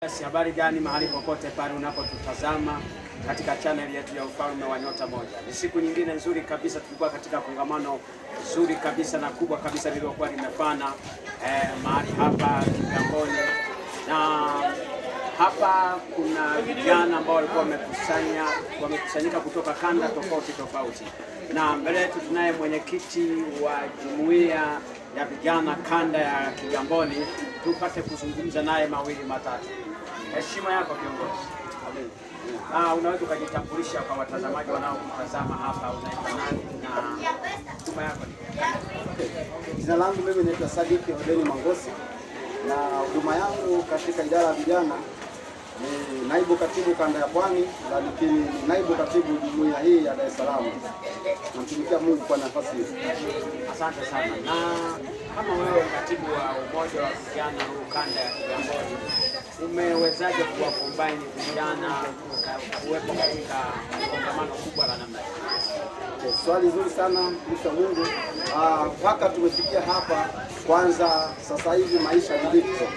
Yes, habari gani mahali popote pale unapotutazama katika channel yetu ya Ufalme wa Nyota Moja. Ni siku nyingine nzuri kabisa, tulikuwa katika kongamano zuri kabisa na kubwa kabisa lililokuwa limefana mahali hapa Kigamboni, na hapa kuna vijana ambao walikuwa wamekusanyika kutoka kanda tofauti tofauti, na mbele yetu tunaye mwenyekiti wa jumuiya ya vijana kanda ya Kigamboni, tupate kuzungumza naye mawili matatu. Heshima yako kiongozi. Unaweza ukajitambulisha kwa watazamaji wanaokutazama hapa, unaitwa nani na huduma yako ni? Jina langu mimi naitwa Sadiki Odeni Mangosi na huduma yangu katika idara ya vijana ni naibu katibu kanda ya Pwani, lakini ni naibu katibu jumuiya hii ya Dar es Salaam. Namtumikia Mungu kwa nafasi hii. Asante sana. Na kama wewe katibu wa umoja wa vijana huu kanda ya Kigamboni, umewezaje kuwa combine vijana kuwepo katika kongamano kubwa la namna hii? Okay, swali zuri sana mtumishi wa Mungu. Mpaka tumefikia hapa, kwanza sasa hivi maisha ni digital.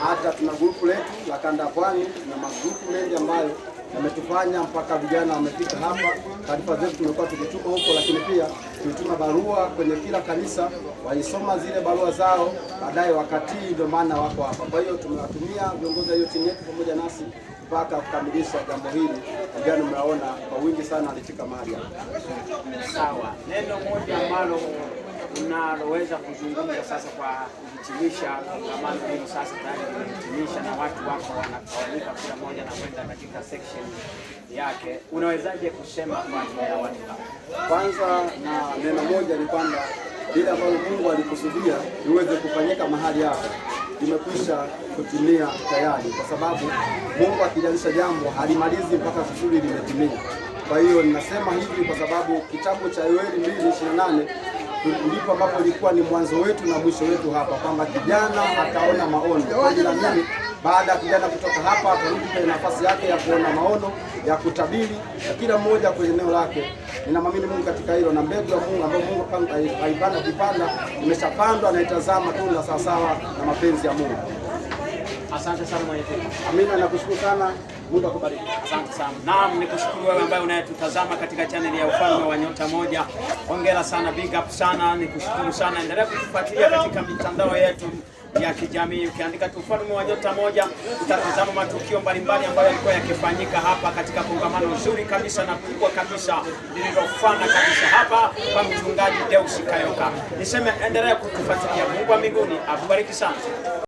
Hata tuna grupu letu la kanda ya Pwani na magrupu mengi ambayo yametufanya mpaka vijana wamefika hapa. Taarifa zetu tumekuwa tukituma huko, lakini pia tulituma barua kwenye kila kanisa, walisoma zile barua zao, baadaye wakatii, ndio maana wako hapa. Kwa hiyo tumewatumia viongozi wa hiyo timu yetu pamoja nasi mpaka kukamilisha jambo hili. Vijana mnaona kwa wingi sana walifika mahali hapa. Sawa, neno moja ambalo unaloweza kuzungumza sasa kwa kuhitimisha kongamano hilo, sasa tayari limehitimisha na watu wako wanatawanyika, kila mmoja na kwenda katika section yake, unawezaje kusema kwa ajili ya watu hapa? Kwanza na neno moja ni kwamba lile ambalo Mungu alikusudia liweze kufanyika mahali hapa limekwisha kutimia tayari, kwa sababu Mungu akijalisha jambo halimalizi mpaka kusudi limetimia. Kwa hiyo ninasema hivi kwa sababu kitabu cha Yoeli 2:28 ndipo ambapo ilikuwa ni mwanzo wetu na mwisho wetu hapa, kwamba kijana ataona maono. Kwa hiyo naamini baada ya kijana kutoka hapa atarudi kwenye nafasi yake ya kuona maono, ya kutabiri, na kila mmoja kwenye eneo lake. Ninamwamini Mungu katika hilo, na mbegu ya Mungu ambayo Mungu aipanda kupanda imeshapandwa na itazaa matunda sawasawa na mapenzi ya Mungu. Asante sana mwenyekiti. Amina, nakushukuru sana. Mungu akubariki. Asante sana. Naam, nikushukuru wewe ambaye unayetutazama katika chaneli ya Ufalme wa Nyota Moja. Hongera sana, big up sana, nikushukuru sana. Endelea kutufuatilia katika mitandao yetu ya kijamii. Ukiandika tu Ufalme wa Nyota Moja utatazama matukio mbalimbali ambayo yalikuwa yakifanyika hapa katika kongamano zuri kabisa na kubwa kabisa lililofana kabisa hapa kwa mchungaji Deus Kayoka. Niseme endelea kutufuatilia. Mungu wa mbinguni akubariki sana.